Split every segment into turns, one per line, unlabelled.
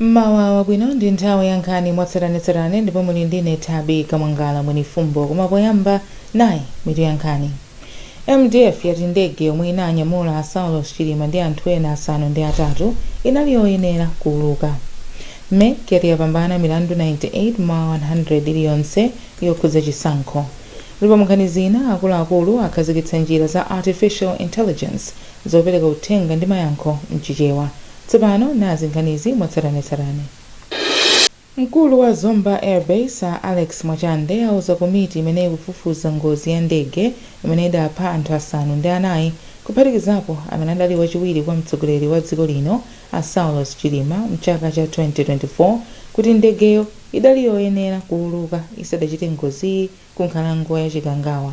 Mmawa wabwino. Ndi nthawi ya nkhani mwatsatanetsatane ndipo muli ndine Thabi Kamwangala Mwenifumbo. Koma poyamba, nayi mitu ya nkhani. MDF yati ndege yomwe inanyamula Saulos Chilima ndi anthu ena 8 inali yoyenera kuuluka. MEC yati yapambana milandu 98 mwa 100 iliyonse yokhudza chisankho. Ndipo munkhani zina, akuluakulu akhazikitsa njira za artificial intelligence zopereka uthenga ndi mayankho mChichewa. Tsopano nazi nkhanizi mwatsatanetsatane. Mkulu wa Zomba Airbase, a Alex Mwachande, auza komiti imene ikufufuza ngozi ya ndege imene idapha anthu 4, kuphatikizapo amene adali wachiwiri kwa mtsogoleri wa dziko lino a Saulos Chilima, mchaka cha 2024, kuti ndegeyo idali yoyenera kuuluka isadachite ngoziyi ku nkhalango ya Chikangawa.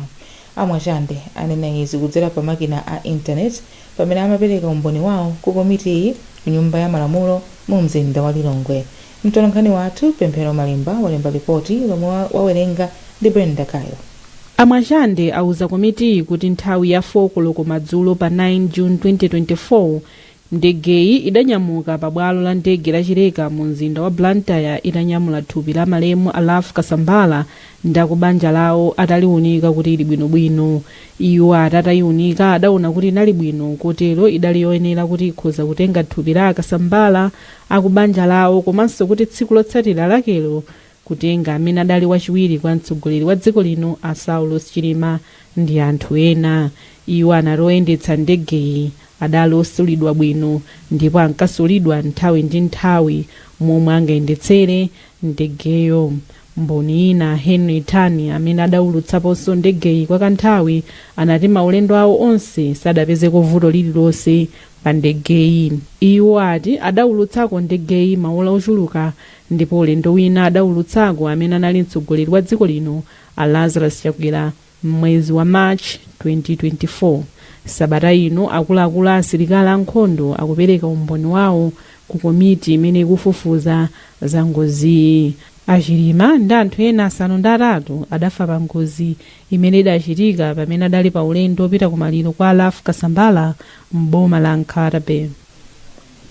A Mwachande anena izi kudzera pa makina a intaneti pamene amapereka umboni wawo ku komitiyi ku Nyumba ya Malamulo mu mzinda wa Lilongwe. Mtolankhani wathu Pemphero Malimba walemba ripoti lomwe wawerenga ndi Brenda Kayo.
A Mwachande auza komitiyi kuti nthawi ya 4 koloko madzulo pa 9 June 2024, ndegeyi idanyamuka pa bwalo la ndege la Chileka mu mzinda wa Blantyre itanyamula thupi la malemu a Ralph Kasambara ndi akubanja lawo ataliunika kuti ili bwinobwino. Iwo ati atayiunika adaona kuti inali bwino, kotero idali yoyenera kuti ikhoza kutenga thupi la Akasambara, akubanja lawo, komanso kuti tsiku lotsatira lakelo kutenga amene adali wachiwiri kwa mtsogoleri wa dziko lino a Saulos Chilima ndi anthu ena. Iwo anati oyendetsa ndegeyi adali osulidwa bwino ndipo ankasulidwa nthawi ndi nthawi momwe angayendetsere ndegeyo. Mboni ina, Henry Tani, amene adawulutsaponso ndegeyi kwa kanthawi, anati maulendo awo onse sadapezeko vuto lililonse pa ndegeyi. Iwo ati adawulutsako ndegeyi maola ochuluka ndipo ulendo wina adawulutsako amene anali mtsogoleri wa dziko lino a Lazarus Chakwera m'mwezi wa March 2024. Sabata ino akuluakulu a asilikali ankhondo akupereka umboni wawo ku komiti imene ikufufuza za ngoziyi. Achilima ndi anthu ena 8 adafa pa ngozi imene idachitika pamene adali pa ulendo opita kumaliro kwa Ralph Kasambara m'boma la Nkhata Bay.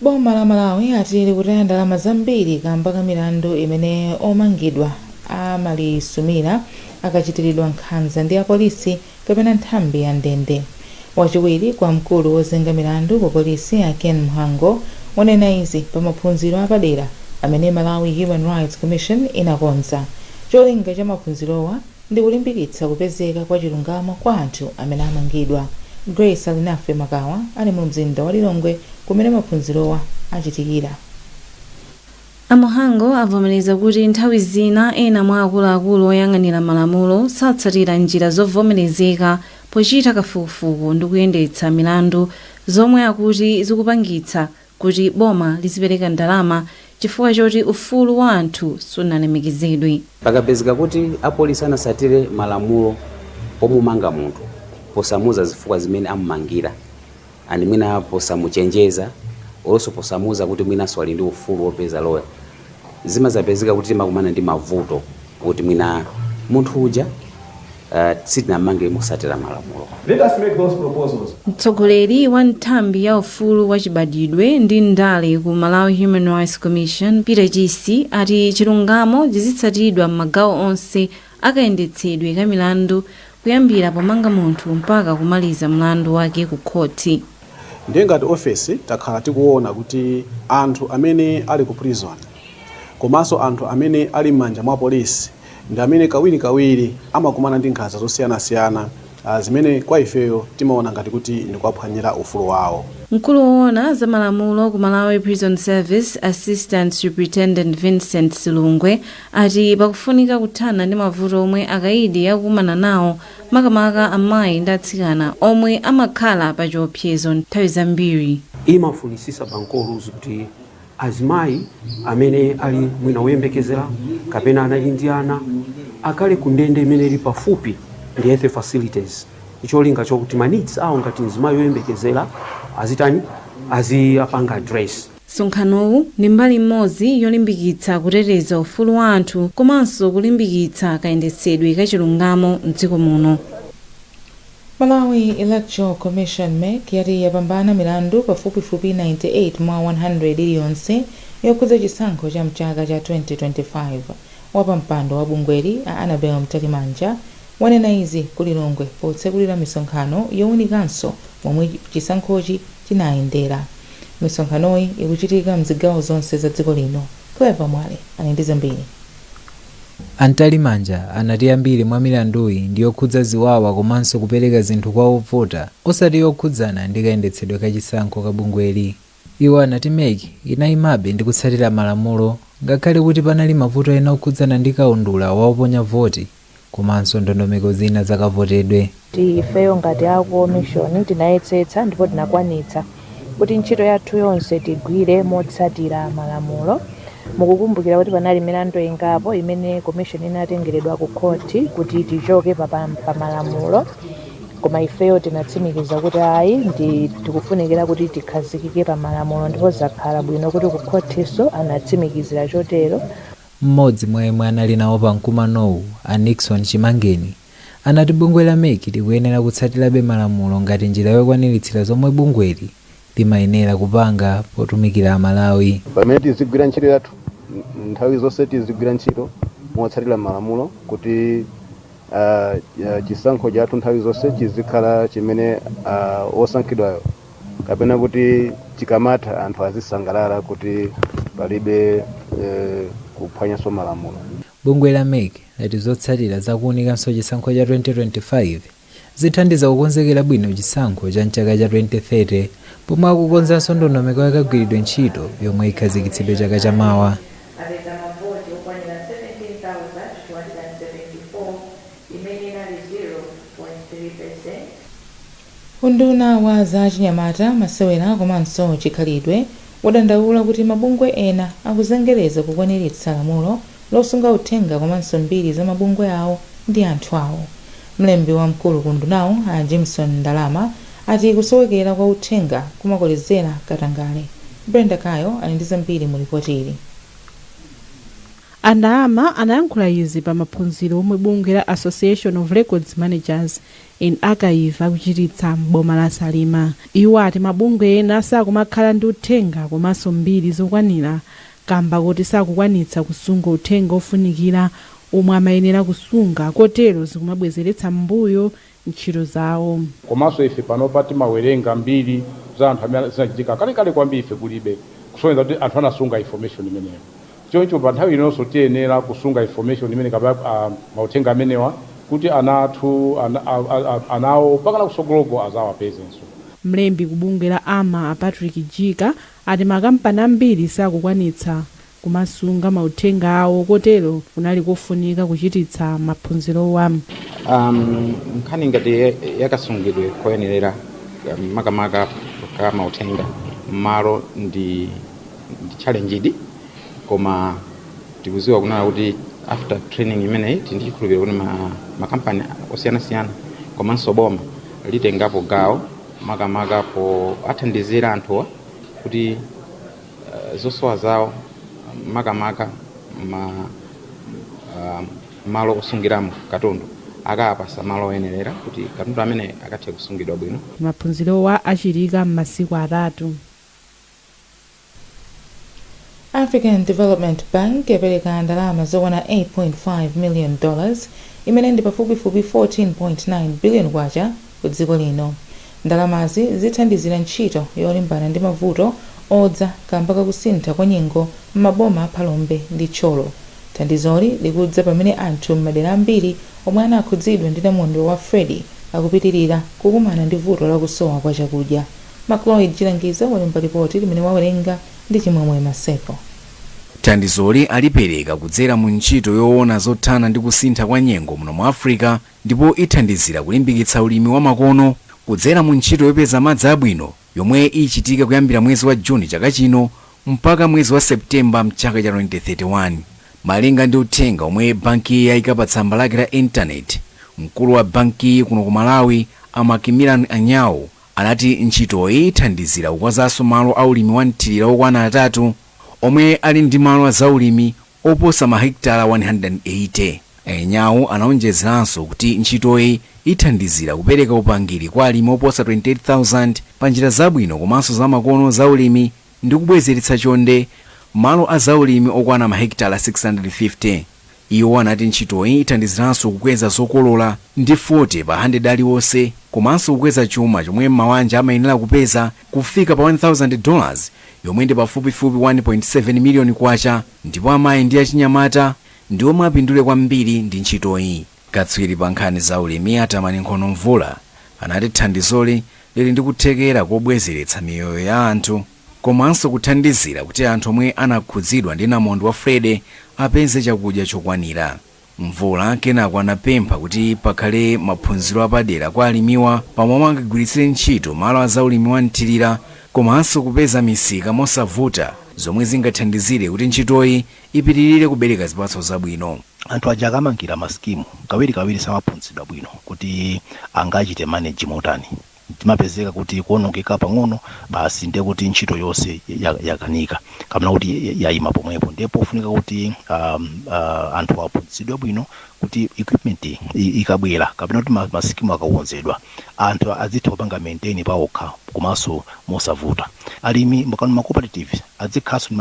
Boma la Malawi ati likutaya ndalama zambiri kamba ka milandu imene omangidwa amalisumira akachitiridwa nkhanza ndi apolisi kapena nthambi ya ndende. Wachiwiri kwa mkulu wozenga milandu ku polisi, a Ken Mhango, wanena izi pa maphunziro apadera amene Malawi Human Rights Commission inakonza. Cholinga cha maphunzirowa ndi kulimbikitsa kupezeka kwa chilungamo kwa anthu amene amangidwa. Grace Alinafe Makawa ali mu mzinda wa Lilongwe kumene maphunzirowa achitikira.
A Mhango avomereza kuti nthawi zina ena mwa akuluakulu oyang'anira malamulo satsatira njira zovomerezeka pochita kafukufuku ndi kuyendetsa milandu, zomwe akuti zikupangitsa kuti boma lizipereka ndalama chifukwa choti ufulu wa anthu sunalemekezedwe.
Pakapezeka kuti apolisi anasatire malamulo pomumanga munthu, posamuza zifukwa zimene amumangira, ani mwina posamuchenjeza olonso posamuza kuti mwinanso ali ndi ufulu wopeza loya, zimazapezeka kuti timakumana ndi mavuto kuti mwina munthu uja sitinamange mosatira malamulo.
Let us make those proposals.
Mtsogoleri wa nthambi ya ufulu wa chibadwidwe ndi ndale ku Malawi Human Rights Commission, Peter Chisi, ati chilungamo chizitsatidwa m'magawo onse akayendetsedwe ka milandu, kuyambira pomanga munthu mpaka kumaliza mlandu wake ku khoti.
Ndiye ngati ofesi takhala tikuona kuti anthu amene ali ku prison komanso anthu amene ali m'manja mwa polisi ndi amene kawirikawiri amakumana ndi nkhanza zosiyanasiyana zimene kwa ifeyo timaona ngati kuti ndikuwaphwanyira ufulu wawo.
Mkulu woona za malamulo ku Malawi Prison Service, Assistant Superintendent Vincent Silungwe, ati pakufunika kuthana ndi mavuto omwe akaidi akukumana nawo, makamaka amayi ndi atsikana omwe amakhala pa chiopsezo nthawi zambiri.
Imafunisisa bankoruzi kuti azimayi amene ali mwina woyembekezera kapena anali ndi ana akale ku ndende imene ili pafupi ndi health facilities, cholinga chokuti ma needs awo ngati mzimayi woyembekezera azitani, aziyapanga address.
Msonkhanowu ndi mbali imodzi yolimbikitsa kuteteza ufulu wa anthu komanso kulimbikitsa kayendetsedwe ka chilungamo mdziko muno.
Malawi Electoral Commission, MEC, yati yapambana milandu pafupifupi 98 mwa 100 iliyonse Yokhudza chisankho cha mchaka cha 2025. Wapampando wa bungweli, a Annabel Mtalimanja, wanena izi ku Lilongwe potsekulira misonkhano yowunikanso momwe chisankhochi chinayendera. Misonkhanoyi ikuchitika mzigawo zonse za dziko lino. Clever Mwale ali ndi zambiri.
A Mtalimanja anati ambiri mwa milanduyi ndi yokhudza ziwawa komanso kupereka zinthu kwa ovota, osati yokhudzana ndi kayendetsedwe ka chisankho ka bungweli. Iwo anati MEC inayimabe ndi kutsatira malamulo ngakhale kuti panali mavuto ena okhudzana ndi kaundula wa oponya voti komanso ndondomeko zina zakavotedwe.
Ifeyo ngati a commission tinayesetsa ndipo tinakwanitsa kuti ntchito yathu yonse tigwire motsatira malamulo. Mukukumbukira kuti panali milandu ingapo imene commission inatengeredwa ku khoti kuti tichoke pa malamulo, koma ifeyo tinatsimikiza kuti ayi, ndi tikufunikira kuti tikhazikike pa malamulo, ndipo zakhala bwino kuti ku khotinso anatsimikizira chotero.
Mmodzi mwa yemwe anali nawo pa mkumanowu, a Nixon Chimangeni, anati bungwe la MEC likuyenera kutsatirabe malamulo ngati njira yokwaniritsira zomwe bungweli limayenera kupanga potumikira Amalawi.
Pamene tizigwira ntchito yathu, nthawi zonse tizigwira ntchito motsatira malamulo kuti chisankho chathu nthawi zonse chizikhala chimene osankhidwayo kapena kuti chikamatha anthu azisangalala kuti palibe kuphwanyanso malamulo.
Bungwe la MEC lati zotsatira zakuwunikanso chisankho cha 2025 zithandiza kukonzekera bwino chisankho cha mchaka cha 2030, pomwe akukonzanso ndondomeko yakagwiridwe ntchito yomwe ikhazikitsidwe chaka chamawa.
Apeza mavoti okwanira 17,274, imene inali 0.3. Unduna wa za chinyamata, masewera komanso chikhalidwe wadandaula kuti mabungwe ena akuzengereza kukwaniritsa lamulo losunga uthenga komanso mbiri za mabungwe awo ndi anthu awo. Mlembi wamkulu ku undunawo, a Jameson Ndalama, ati kusowekera kwa uthenga kumakolezera katangale. Brenda Kayo ali ndi zambiri mu ripoti ili.
A Ndalama anayankhula izi pa maphunziro omwe bungwe la Association of Records Managers in Archive akuchititsa m'boma la Salima. Iwo ati mabungwe ena sakumakhala ndi uthenga komanso mbiri zokwanira kamba kuti sakukwanitsa kusunga uthenga ofunikira omwe amayenera kusunga, kotero zikumabwezeretsa m'mbuyo ntchito zawo.
Komanso ife panopa timawerenga mbiri za anthu amene zinachitika kalekale kwambiri, ife kulibe, kusonyeza kuti anthu anasunga information imeneyo. Choncho pa nthawi inonso tiyenera kusunga information imene kapena mauthenga amenewa kuti ana athu anawo pakana kusogoloko azawapezenso.
Mlembi ku bungwe la AMA, a Patrick Jika, ati makampani ambiri sakukwanitsa kumasunga mauthenga awo, kotero kunali kofunika kuchititsa maphunzirowa.
Nkhani ngati yakasungidwe koyenerera, makamaka ka mauthenga mmalo, ndi challenge idi, koma tikuziwa kunena kuti after training imeneyi tili ndi chikhulupiriro kuti makampani osiyanasiyana komanso boma litengapo gawo, makamaka po athandizira anthuwa kuti zosowa zawo, makamaka malo osungiramo katundu, akapasa malo oyenerera kuti katundu amene akathe kusungidwa bwino.
Maphunzirowa achitika m'masiku 3.
African Development Bank yapereka ndalama zokwana $8.5 million, imene ndi pafupifupi 14.9 billion kwacha, ku dziko lino. Ndalamazi zithandizira ntchito yolimbana ndi mavuto odza kamba kakusintha kwa nyengo m'maboma a Phalombe ndi Thyolo. Thandizoli likudza pamene anthu m'madera ambiri omwe anakhudzidwa ndi namondwe wa Freddy akupitirira kukumana ndi vuto lakusowa kwa chakudya. Macloyd Chilangiza walemba ripoti limene wawerenga ndi Chimwemwe Maseko.
Thandizoli alipereka kudzera mu ntchito yoona zothana ndi kusintha kwa nyengo muno mu Africa, ndipo ithandizira kulimbikitsa ulimi wa makono kudzera mu ntchito yopeza madzi abwino yomwe ichitika kuyambira mwezi wa Juni chaka chino mpaka mwezi wa Septemba mchaka cha 2031. Malinga ndi uthenga omwe bankiyi yayika pa tsamba lake la intaneti, mkulu wa bankiyi kuno ku Malawi, a Macmillan Anyawu, anati ntchitoyi ithandizira kukonzanso malo a ulimi wa mthirira okwana 3 omwe ali ndi malo azaulimi oposa mahekitala 180. Anyawu anaonjezeranso kuti ntchitoyi ithandizira kupereka upangiri kwa alimi oposa 28,000 pa njira zabwino komanso zamakono za ulimi ndi kubwezeretsa chonde. Malo a zaulimi okwana mahekitala 650. Iwo anati ntchitoyi ithandiziranso kukweza zokolola ndi 40 pa 100 aliwonse, komanso kukweza chuma chomwe mawanja amayenera kupeza kufika pa $1000, yomwe ndi pafupifupi 1.7 miliyoni kwacha, ndipo amayi ndi achinyamata ndi omwe apindule kwambiri ndi ntchitoyi. Katswiri pa nkhani za ulimi Atamani Nkhono Mvula anati thandizoli lili ndi kuthekera kobwezeretsa miyoyo ya anthu, komanso kuthandizira kuti anthu omwe anakhudzidwa ndi namondwe wa Freddy apeze chakudya chokwanira. Mvula kenako anapempha kuti pakhale maphunziro apadera kwa alimiwa pamwe angagwiritsire ntchito malo a zaulimi wa mthirira, komanso kupeza misika mosavuta, zomwe zingathandizire kuti ntchitoyi ipitirire kubereka zipatso zabwino.
Anthu aja akamangira ma scheme, kawirikawiri samaphunzitsidwa bwino kuti angachite manage motani. Timapezeka kuti kuonongeka pang'ono basi, ndiye kuti ntchito yonse yakanika kapena kuti yayima pomwepo. Ndiye pofunika kuti anthu aphunzitsidwe bwino kuti equipment ikabwera kapena kuti ma scheme akakonzedwa, anthu azitha kupanga maintain paokha komanso mosavuta. Alimi makano ma cooperative azikhalanso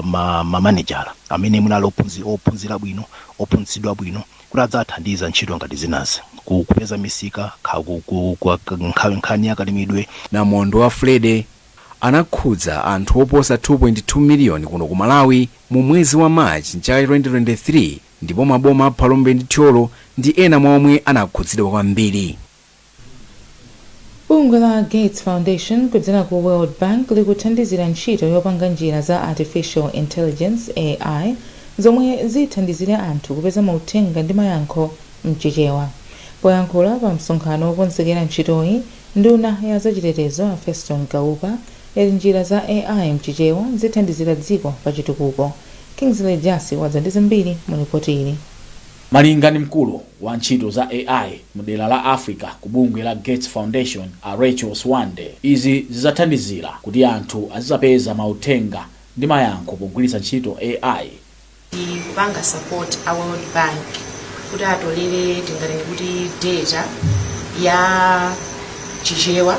ma manager amene munali ophunzira bwino, ophunzitsidwa bwino, kuti adzathandiza ntchito ngati zinazi, kupeza misika, nkhani yakalimidwe.
Namondwe wa Freddy anakhudza anthu oposa 2.2 miliyoni kuno ku Malawi mu mwezi wa Machi mchaka 2023, ndipo maboma a Phalombe ndi Thyolo ndi ena mwa omwe anakhudzidwa kwambiri.
Bungwe la Gates Foundation kudzera ku World Bank likuthandizira ntchito yopanga njira za artificial intelligence, AI, zomwe zithandizire anthu kupeza mauthenga ndi mayankho mChichewa. Poyankhula pa msonkhano wokonzekera ntchitoyi, nduna ya zachitetezo a Feston Kaupa yati njira za AI mChichewa zithandizira dziko pa chitukuko. Kingsley Jasi wadza ndi zambiri mu ripoti ili.
Malinga ndi mkulu wa ntchito za AI mu dera la Africa ku bungwe la Gates Foundation a Rachel Swande, izi zidzathandizira kuti anthu azizapeza mauthenga ndi mayankho pogwiritsa ntchito AI.
Kupanga support a World Bank kuti atolere, tinganene kuti, data ya Chichewa,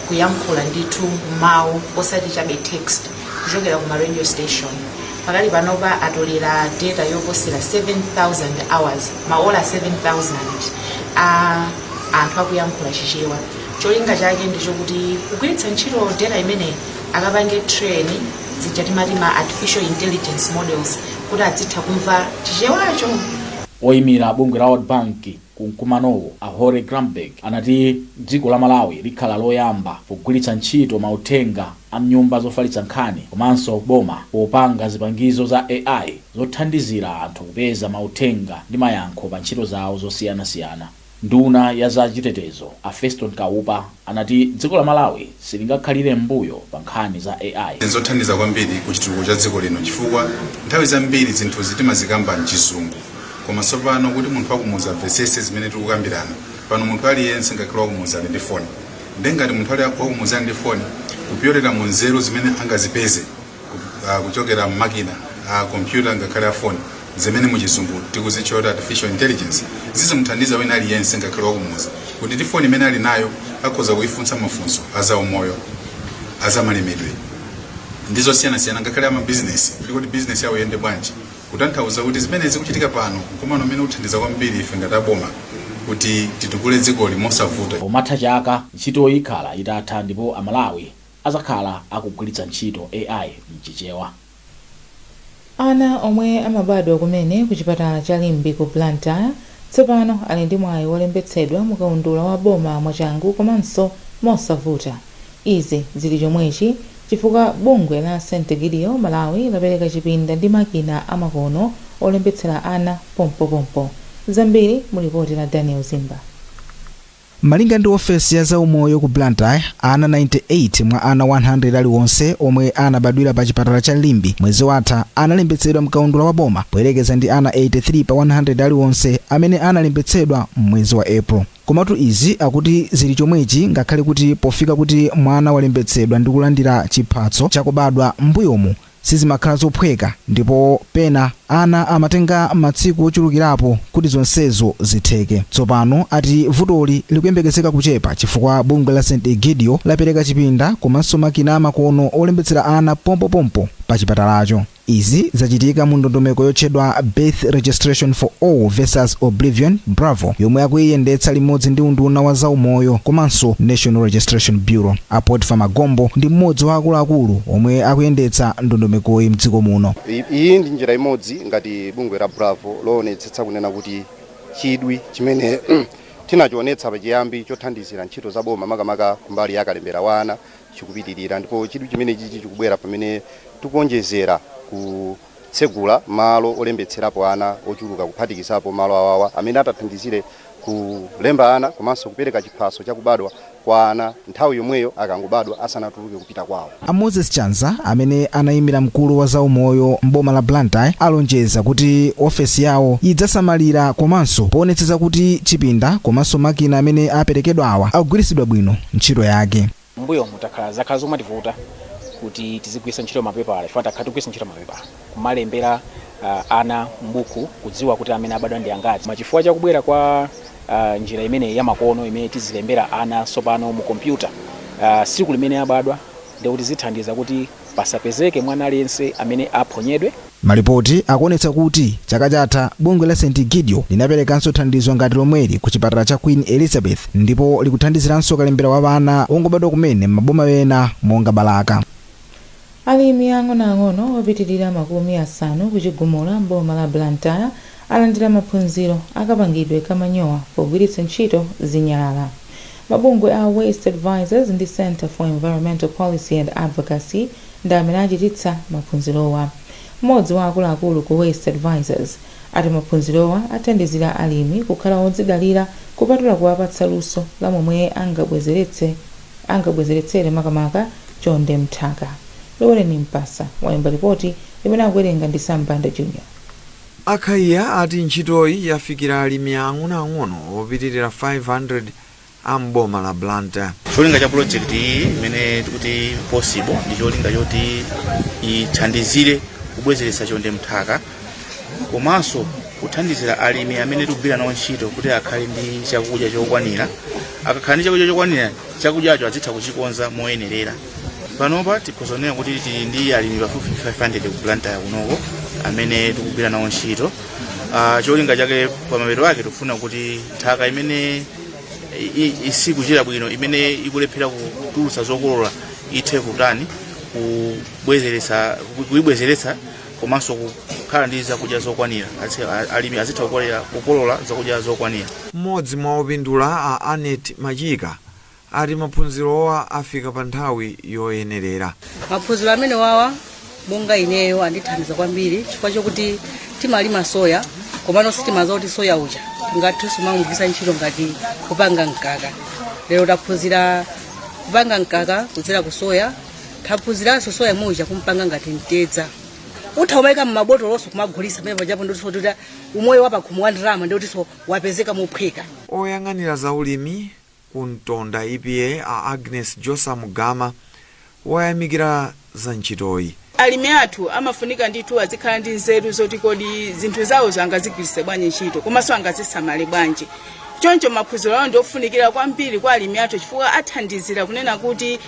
kuyankhula ndithu mawu osati chabe text, kuchokera kuma radio station. Pakali panopa atolera data yoposera 7000 hours, maola 7000 a anthu akuyankhula Chichewa. Cholinga chake ndichokuti kugwiritsa ntchito data imeneyi akapange train zija timati ma artificial intelligence models kuti adzitha kumva Chichewacho.
Oyimira bungwe la World Bank ku mkumanowo a Jorge Granberg anati dziko la Malawi likhala loyamba pogwiritsa ntchito mauthenga a mnyumba zofalitsa nkhani komanso boma popanga zipangizo za AI zothandizira anthu kupeza mauthenga ndi mayankho pa ntchito zawo zosiyanasiyana. Nduna ya zachitetezo a Feston Kaupa anati dziko la Malawi silingakhalire m'mbuyo pa nkhani za AI.
Nzothandiza kwambiri ku chitukuko cha dziko lino, chifukwa nthawi zambiri zinthuzi timazikamba mChizungu, koma tsopano kuti munthu wakumuzi amvetsetse zimene tikukambirana pano, munthu aliyense ngakhale wakumuzi ali ndi foni. Ndengati munthu ali wakumuzi ali ndi foni, kupyolera mu nzeru zimene angazipeze kuchokera mmakina a kompyuta ngakhale a foni, zimene muchizungu tikuzitchula kuti artificial intelligence, zizimuthandiza wina aliyense ngakhale wakumuzi kuti ndi foni imene ali nayo akhoza kuifunsa mafunso azaumoyo, azamalimidwe ndi zosiyanasiyana, ngakhale amabizinesi kuti kuti bizinesi yawo iyende bwanji. Kutanthauza kuti zimene zikuchitika pano, mkumano umene uthandiza kwambiri ife ngati aboma kuti titukule dzikoli mosavuta.
Pomatha chaka ntchitoyi ikhala itatha ndipo Amalawi azakhala akugwiritsa ntchito AI mChichewa.
Ana omwe amabadwa kumene ku chipatala cha Limbe ku Blantyre tsopano ali ndi mwayi wolembetsedwa mukaundula wa boma mwachangu komanso mosavuta. Izi zili chomwechi chifukwa bungwe la St Egidio Malawi lapereka chipinda ndi makina amakono olembetsera ana pompopompo. Zambiri mu ripoti la Daniel Zimba.
Malinga ndi ofesi ya zaumoyo ku Blantyre, ana 98 mwa ana 100 aliwonse omwe anabadwira pa chipatala cha Limbe mwezi watha analembetsedwa mkaundula wa boma, poyerekeza ndi ana 83 pa 100 aliwonse amene analembetsedwa mwezi wa April. Komatu izi akuti zili chomwechi ngakhale kuti pofika kuti mwana walembetsedwa ndi kulandira chiphatso chakubadwa m'mbuyomu sizimakhala zophweka, ndipo pena ana amatenga masiku ochulukirapo kuti zonsezo zitheke. Tsopano ati vutoli likuyembekezeka kuchepa chifukwa bungwe la St Egidio lapereka chipinda komanso makina amakono olembetsera ana pompopompo. pa chipatalacho. Izi zachitika mu ndondomeko yotchedwa Birth Registration for All versus Oblivion, Bravo, yomwe akuyiyendetsa limodzi ndi unduna wa zaumoyo komanso National Registration Bureau. A Potifa Magombo ndi mmodzi wa akuluakulu omwe akuyendetsa ndondomekoyi mdziko muno.
Iyi ndi njira imodzi ngati bungwe la Bravo loonetsetsa kunena kuti chidwi chimene tinachionetsa pachiyambi chothandizira ntchito za boma, makamaka kumbali ya kalembera wa ana, chikupitirira. Ndipo chidwi chimene chichi chikubwera pamene tikuonjezera kutsegula malo olembetserapo ana ochuluka, kuphatikizapo malo awawa amene atathandizire kulemba ana komanso kupereka chiphaso chakubadwa kwa ana nthawi yomweyo akangobadwa, asanatuluke kupita kwawo.
A Moses Chanza, amene anayimira mkulu wa zaumoyo m'boma la Blantyre, alonjeza kuti ofesi yawo idzasamalira komanso poonetsetsa kuti chipinda komanso makina amene aperekedwa awa akugwiritsidwa bwino ntchito yake.
Mbuyo mutakhala zakhala zomativuta kuti tizigwiritsa ntchito mapepala, chifukwa takhala tikugwiritsa ntchito mapepala kumalembera ana m'buku, kudziwa kuti amene abadwa ndi angati. Machifukwa chakubwera kwa njira imeneyi yamakono imene tizilembera ana tsopano mu kompyuta tsiku limene abadwa, ndikuti zithandiza kuti pasapezeke mwana aliyense amene aphonyedwe.
Malipoti akuonetsa kuti chaka chatha bungwe la St Gideon linaperekanso thandizo ngati lomweli ku chipatala cha Queen Elizabeth, ndipo likuthandiziranso kalembera wa ana ongobadwa kumene m'maboma ena monga Balaka.
Alimi ang'onoang'ono opitirira 50 kuchigumula mboma la Blantyre alandira maphunziro akapangidwe kamanyowa pogwiritsa ntchito zinyalala. Mabungwe a Waste Advisors ndi Center for Environmental Policy and Advocacy ndi amene achititsa maphunzirowa. Mmodzi wa akuluakulu ku Waste Advisors ati maphunzirowa athandizira alimi kukhala odzidalira, kupatula kuwapatsa luso la momwe angabwezeretsere makamaka chonde mthaka. Lowereni Mpasa walemba ripoti limene akuwerenga ndi Sambanda Junior.
Akhaiya ati ntchitoyi yafikira alimi ang'onoang'ono opitirira 500 a mboma la Blantyre.
Cholinga cha project iyi imene tikuti Possible ndi cholinga choti ithandizire kubwezeretsa chonde mthaka komanso kuthandizira alimi amene tikugwira nawo ntchito kuti akhale ndi chakudya chokwanira. Akakhala ndi chakudya chokwanira, chakudyacho azitha kuchikonza moyenerera. Panopa tikhoza kunena kuti tili ndi alimi pafupi 500 ku Blantyre kunoko amene tikugwira nawo ntchito. Cholinga chake pamapeto ake tikufuna kuti nthaka imene isikuchita bwino, imene ikulephera kutulutsa zokolola, ithe kutani, kubwezeretsa, kuibwezeretsa komanso kukhala ndi zakudya zokwanira. Alimi azitha kukolola zakudya zokwanira.
Mmodzi mwa opindula, a Anet Machika, ati maphunzirowa afika pa nthawi yoyenerera.
Maphunziro amene wawa, monga ineyo, andithandiza kwambiri chifukwa chokuti timalima soya, komano sitimadziwa kuti soya uja tingathenso kumagwiritsa ntchito ngati kupanga mkaka. Lero taphunzira kupanga mkaka kudzera ku soya. Taphunziranso soya muja kumpanga ngati mtedza, utha umayika mmabotolonso kumagulitsa pamene pajapo, ndikuti kuti umoyo wapakhomo wa ndalama ndikutinso wapezeka mophweka.
Oyang'anira zaulimi ku Mtonda EPA, a Agnes Josam Gama, wayamikira za ntchitoyi.
Alimi athu amafunika ndithu azikhala ndi nzeru zoti kodi zinthu zawo angazigwiritse bwanji ntchito komanso angazisamale bwanji. Choncho maphunziro awo ndi ofunikira kwambiri kwa alimi athu chifukwa athandizira kunena kuti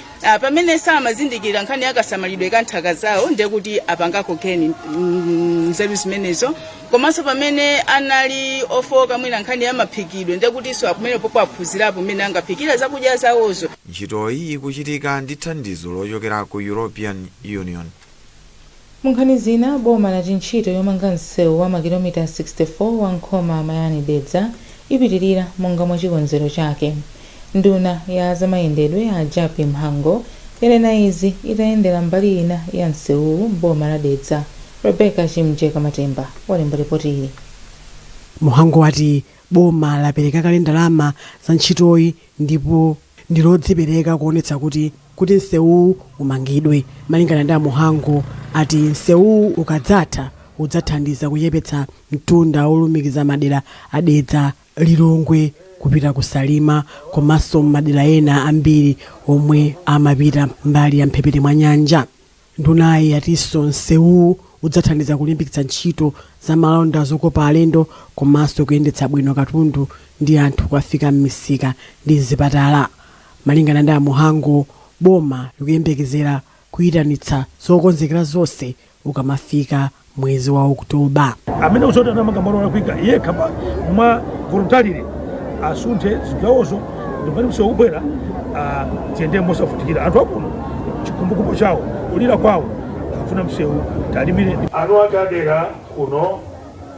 pamene samazindikira nkhani yakasamalidwe ka nthaka zawo, ndiye kuti apangako gain nzeru zimenezo, komanso pamene anali ofoka mwina nkhani ya maphikidwe, ndiye kutinso pamene popo aphunzirapo mmene angaphikira zakudya zawozo.
Ntchitoyi ikuchitika ndi thandizo lochokera ku European Union.
Munkhani zina, boma lati ntchito yomanga msewu wa makilomita 64 wa Nkhoma Mayani Dedza ipitirira monga mwa chikonzero chake. Nduna ya zamayendedwe a Jappie Mhango yanena izi itayendera mbali ina ya msewuwu mboma la Dedza. Rebecca Chimjeka Matemba walemba ripoti ili.
Mhango wati boma lapereka kale ndalama za ntchitoyi ndipo ndi lodzipereka kuonetsa kuti msewuwu umangidwe. Malingana ndi aMhango, ati msewuwu ukadzatha udzathandiza kuchepetsa mtunda wolumikiza madera a Dedza, Lilongwe kupita ku Salima komanso madera ena ambiri omwe amapita mbali ya mphepete mwa nyanja. Ndunayi yatinso msewuwu udzathandiza kulimbikitsa ntchito za malonda zokopa alendo komanso kuyendetsa bwino katundu ndi anthu kukafika m'misika ndi mzipatala. Malingana ndi aMhango, boma likuyembekezera Kuyitanitsa zokonzekera zonse ukamafika mwezi wa Okutoba.
Amene uzoti anamanga malo olakwika yekha pa mwa voluntarily asunthe zinthu zawozo, ndipati msewu ubwera, tiyende mosavutikira. Anthu akuno chikhumbokhumbo chawo, kulira kwawo, akufuna msewu talimire. Anu ake adera kuno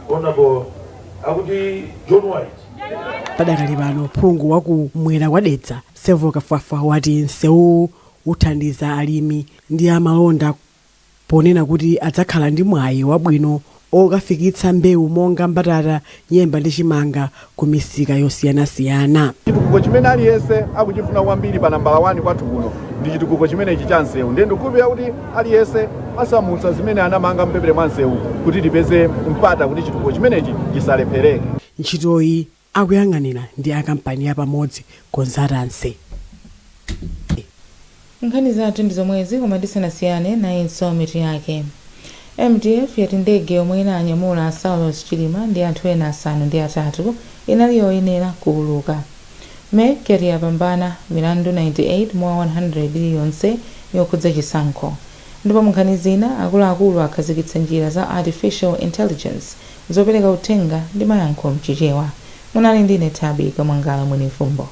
honorable akuti John White.
Padakali pano, phungu wakumwera kwa Dedza, Sevo Kafwafwa, wati msewuwu uthandiza alimi ndi amalonda, ponena kuti adzakhala ndi mwayi wabwino okafikitsa mbewu monga mbatata, nyemba ndi chimanga ku misika yosiyanasiyana.
Chitukuko chimene aliyense akuchifuna kwambiri pa nambala 1 kwathu kuno ndi chitukuko chimenechi cha msewu, ndiye ndikukhulupirira kuti aliyense asamutsa zimene anamanga mphepete mwa msewu kuti tipeze mpata kuti chitukuko chimenechi chisalephereke.
Ntchitoyi akuyang'anira ndi akampani ya Pamodzi Consultancy.
Nkhani zathu ndi zomwezi, koma tisanasiyane, nayinso mitu yake. MDF yati ndege yomwe inanyamula Saulos Chilima ndi anthu ena 8 inali yoyenera kuuluka. MEC yati yapambana milandu 98 mwa 100 iliyonse yokhudza chisankho. Ndipo mu nkhani zina, akuluakulu akhazikitsa njira za artificial intelligence zopereka uthenga ndi mayankho mChichewa. Munali ndine Thabi Kamwangala Mwenifumbo.